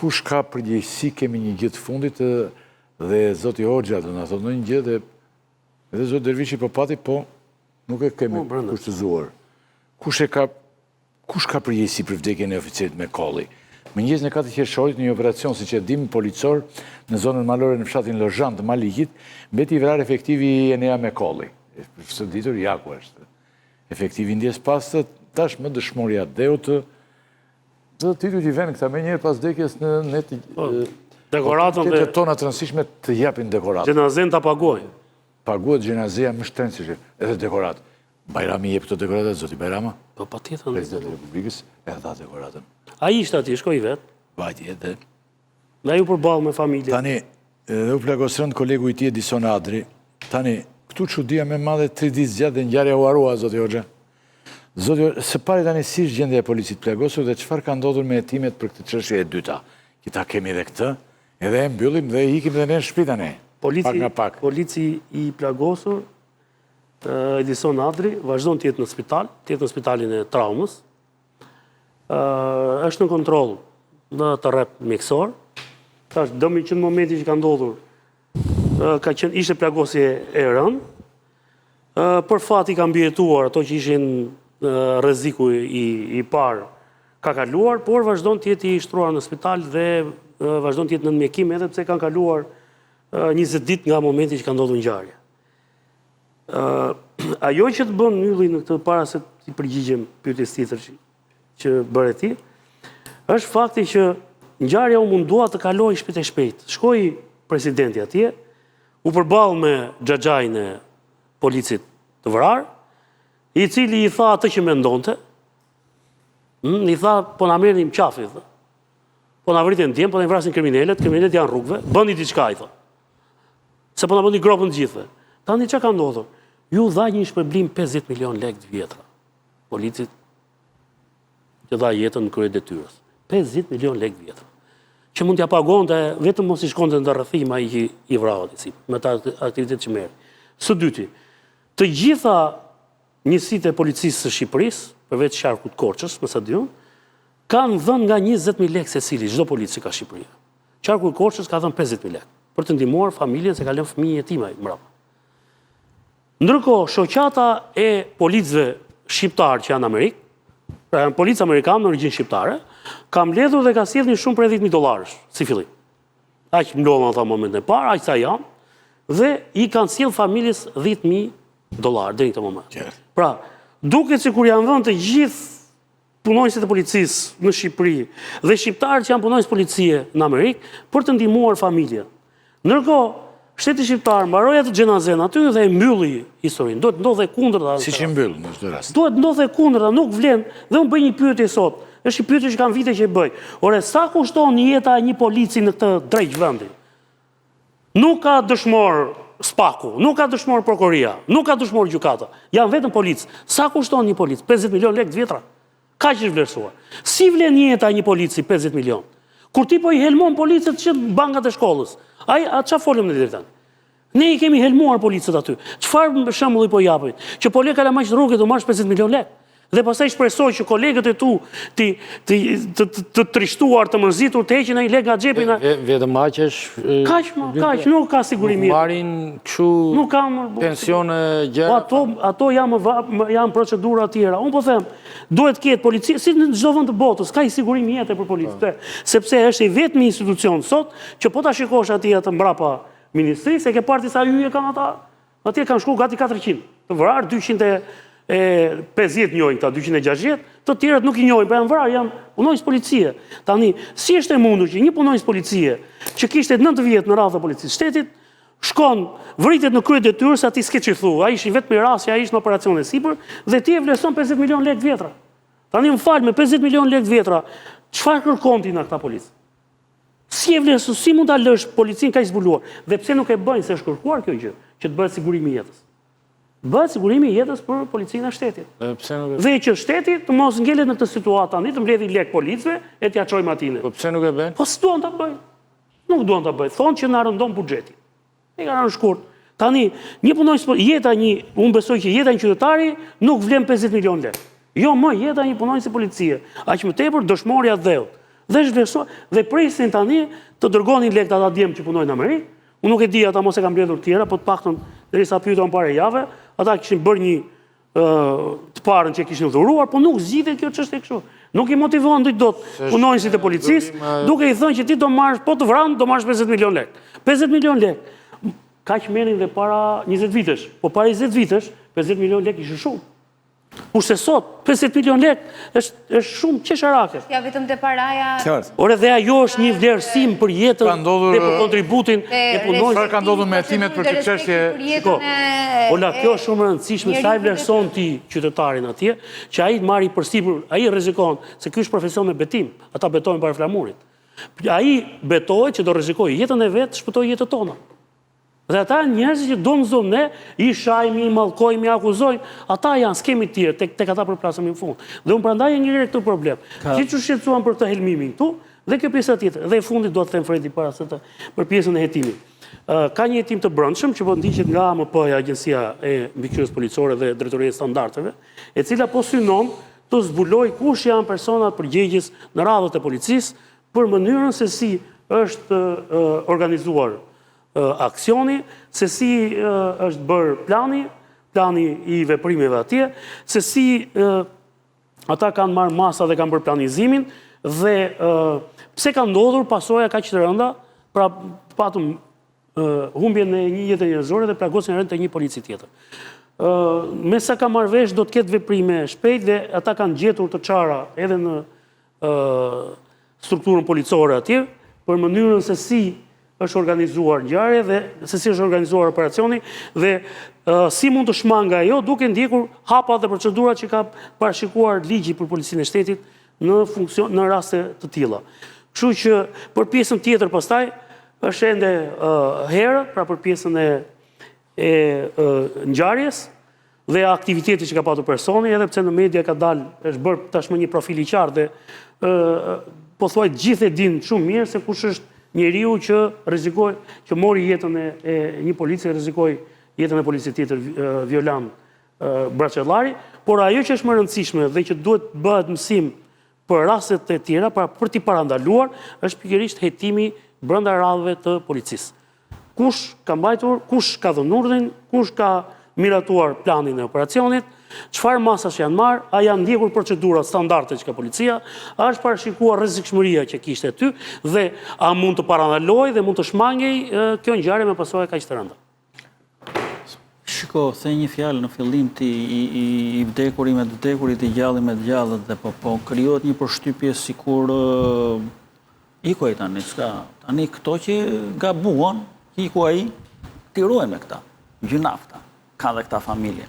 Kush ka përgjegjësi, kemi një gjë të fundit dhe zoti Hoxha do na thotë ndonjë gjë dhe edhe zoti Dervishi po pati, po nuk e kemi po, kushtëzuar. Kush e ka kush ka përgjegjësi për vdekjen e oficerit Mekolli? Mëngjesin e 4 qershorit në një operacion, siç e dimë, policor në zonën malore në fshatin Lozhan të Maliqit, mbeti i vrarë efektivi Enea Mekolli. Për të ditur, ja ku është. Efektivi i ndjesë pastë, tashmë dëshmor i atdheut, Dhe titujt i venë këta menjëherë pas vdekjes në net... Po, dekoratën dhe... Të tona të rëndësishme të japin dekoratë. Xhenazen ta paguajnë. Paguhet xhenazeja më shtrenjtë se edhe dekoratë. Bajrami jep këto dekorata, zoti Bajrama? Po, patjetër. Presidenti i Republikës e dha dekoratën. Ai ishte aty, shkoi vetë. Vajti edhe. Dhe ai u përball me familjen. Tani, dhe u plagos rëndë kolegu i tij Edison Adri. Tani, këtu çudia më e madhe, tri ditë zgjat dhe ngjarja u harrua, zoti Hoxha. Zoti Hoxha, së pari tani si është gjendja e policit të plagosur dhe çfarë ka ndodhur me hetimet për këtë çështje e dyta? Që ta kemi edhe këtë, edhe e mbyllim dhe ikim dhe ne në shtëpi tani. Polici, pak nga pak. Polici i plagosur, Edison Adri, vazhdon të jetë në spital, të jetë në spitalin e traumës. Është në kontroll në të rreptë mjekësor. Tash dëmi që në momentin që ka ndodhur, ka qenë ishte plagosje e rëndë. Për fat i ka mbijetuar ato që ishin rreziku i, i parë ka kaluar, por vazhdon të jetë i shtruar në spital dhe vazhdon të jetë nën mjekim edhe pse kanë kaluar 20 ditë nga momenti që ka ndodhur ngjarja. Ajo që të bën Ylli në këtë para se t'i përgjigjem pyetjes tjetër që, që bëre ti, është fakti që ngjarja u mundua të kalojë shpejt e shpejt. Shkoi presidenti atje, u përball me xhaxhain e policit të vrarë, i cili i tha atë që mendonte, mm, i tha po na merrni qafe, i tha. Po na vriten djem, po na vrasin kriminelët, kriminelët janë rrugëve, bëni diçka i tha. Se po na bëni gropën të gjithëve. Tani çka ka ndodhur? Iu dha një shpërblim 50 milion lekë të vjetra. Policit që dha jetën në krye detyrës. 50 milion lekë të vjetra. Që mund t'ja pagonte vetëm mos i shkonte në rrethim ai që i vrau atë si, me atë aktivitet që merr. Së dyti, të gjitha njësitë e policisë së Shqipërisë, përveç qarkut Korçës, me sa di unë, kanë dhënë nga 20.000 lekë secili, çdo polic që ka Shqipëria. Qarku i Korçës ka dhënë 50.000 lekë për të ndihmuar familjen se ka lënë fëmijë jetim ai mbrapa. Ndërkohë, shoqata e policëve shqiptarë që janë në Amerikë, pra janë policë amerikanë me origjinë shqiptare, ka mbledhur dhe ka sjellë një shumë prej 10.000 dollarësh, si fillim. Aq mblodhën ata në momentin e parë, aq sa janë, dhe i kanë sjellë familjes 10.000 dollarë deri në këtë moment. Pra, duket sikur janë vënë të gjithë punonjësit e policisë në Shqipëri dhe shqiptarët që janë punonjës policie në Amerikë për të ndihmuar familjen. Ndërkohë, shteti shqiptar mbaroi atë xhenazen aty dhe e mbylli historinë. Duhet ndodhë e kundërta. Siç e mbyll në çdo rast. Duhet ndodhë e kundërta, nuk vlen. Dhe unë bëj një pyetje sot. Është një pyetje që kam vite që e bëj. Ore, sa kushton jeta e një polici në këtë dreq vendi? Nuk ka dëshmor SPAK-u, nuk ka dëshmor prokuroria, nuk ka dëshmor gjykata. Janë vetëm policë. Sa kushton një polic? 50 milion lekë të vjetra. Kaq është vlerësuar. Si vlen jeta e një polici 50 milion? Kur ti po i helmon policët që në bankat e shkollës. Ai, a ça folëm ne deri tani? Ne i kemi helmuar policët aty. Çfarë shembulli po japin? Që po le kalamajtë rrugës të marrësh 50 milion lekë. Dhe pastaj shpresoj që kolegët e tu të të të, të, të trishtuar, të mërzitur, të heqin ai lek nga xhepi na. Vetëm aq është Kaq, më, kaq, nuk ka sigurim. Nuk marrin kështu nuk ka pensione gjëra. Po ato ato janë janë procedura të tjera. Unë po them, duhet të ketë polici, si në çdo vend të botës, ka një sigurim jete për policët. Po. Sepse është i vetmi institucion sot që po ta shikosh atje atë mbrapa ministrisë, e ke parë ti sa yje kanë ata Atje kanë shku gati 400, të vrarë 250 njohin këta, 260, të tjerët nuk i njohin, po janë vrarë, janë punonjës policie. Tani, si është e mundur që një punonjës policie, që kishte 9 vjet në radhë të policisë shtetit, shkon, vritet në krye detyrës, aty s'ke ç'i thu, ai ishte i vetmi rast që ai ishte në operacion e sipër, dhe ti e vlerëson 50 milion lekë të vjetra. Tani më fal, me 50 milion lekë të vjetra, çfarë kërkon ti nga këta policë? Si e vlerëson, si mund ta lësh policinë kaq zbuluar? Dhe pse nuk e bëjnë se është kërkuar kjo gjë, që të bëhet sigurimi i jetës. Bëhet sigurimi i jetës për policinë e shtetit. Dhe pse nuk e Dhe që shteti të mos ngelet në këtë situatë tani, të mbledhi lek policëve e t'ia çojmë atyne. Po pse nuk e bëjnë? Po s'duan ta bëjnë. Nuk duan ta bëjnë. Thonë që na rëndon buxheti. E ka rënë shkurt. Tani, një punonjës, po, jeta një, unë besoj që jeta një qytetari nuk vlen 50 milion lekë. Jo më jeta një punonjësi policie. Aq më tepër dëshmori i atdheut. Dhe është vlerësuar dhe presin tani të dërgonin lekët ata djem që punojnë në Amerikë. Unë nuk e di ata mos e kanë mbledhur të tjera, po të paktën derisa pyeta unë para jave, ata kishin bërë një të parën që kishin dhuruar, po nuk zgjidhet kjo çështje kështu. Nuk i motivon dot punonjësit e policisë, duke i thënë që ti do marrësh, po të vranë, do marrësh 50 milion lekë. 50 milion lekë. Kaq merrnin dhe para 20 vitesh. Po para 20 vitesh, 50 milion lekë ishin shumë. Kurse sot, 50 milion lek, është është shumë qesharake. Ja vetëm te paraja... Qartë. Ore dhe ajo është një vlerësim për jetën dhe për kontributin e punonjësve. Çfarë ka ndodhur me hetimet për këtë çështje? Shiko, Ola, kjo është shumë e rëndësishme, sa e vlerëson ti qytetarin atje, që ai të marrë përsipër, ai rrezikon, se ky është profesion me betim, ata betohen para flamurit. Ai betohet që do rrezikojë jetën e vet, shpëtojë jetët tona. Dhe ata janë njerëzit që duam s'duam ne, i shajmë, i mallkojmë, i akuzojmë, ata janë, s'kemi të tjerë, tek, tek ata përplasemi në fund. Dhe unë prandaj e ngre këtë problem. Ka... Siç u shqetësuam për këtë helmimin këtu, dhe kjo pjesa tjetër. Dhe e fundit dua të them Fredi para se të për pjesën e hetimit. Ka një hetim të brendshëm që po ndiqet nga AMP-ja, Agjencia e Mbikëqyrjes Policore dhe Drejtoria e Standardeve, e cila po synon të zbulojë kush janë personat përgjegjës në radhët e policisë për mënyrën se si është organizuar aksioni, se si është bërë plani, plani i veprimeve atje, se si ata kanë marrë masa dhe kanë bërë planizimin, dhe pse ka ndodhur pasoja kaq të rënda, pra patëm humbjen e një jete njerëzore dhe plagosjen e rëndë të një polici tjetër. Me sa kam marrë vesh, do të ketë veprime shpejt dhe ata kanë gjetur të çara edhe në strukturën policore atje, për mënyrën se si është organizuar ngjarja dhe se si është organizuar operacioni dhe si mund të shmangej ajo duke ndjekur hapat dhe procedurat që ka parashikuar ligji për policinë e shtetit në funksion në raste të tilla. Kështu që për pjesën tjetër pastaj është ende herët, pra për pjesën e e ngjarjes dhe aktivitetit që ka patur personi, edhe pse në media ka dalë, është bërë tashmë një profil i qartë dhe pothuaj të gjithë e dinë shumë mirë se kush është njeriu që rrezikoi, që mori jetën e, e një polici, rrezikoi jetën e policit tjetër Violan Braçellari, por ajo që është më e rëndësishme dhe që duhet të bëhet mësim për rastet e tjera, pra për t'i parandaluar, është pikërisht hetimi brenda radhëve të policisë. Kush ka mbajtur, kush ka dhënë urdhrin, kush ka miratuar planin e operacionit, çfarë masash janë marrë, a janë ndjekur procedurat standarde që ka policia, a është parashikuar rrezikshmëria që kishte aty dhe a mund të parandalohej dhe mund të shmangej kjo ngjarje me pasoja kaq të rënda. Shiko, the një fjalë në fillim ti i, i, i vdekuri me të vdekurit, i gjalli me të gjallët dhe po po krijohet një përshtypje sikur uh, iku ai tani, s'ka. Tani këto që gabuan, iku ai, t'i ruajmë këta. Gjynah këta. Ka dhe këta familje.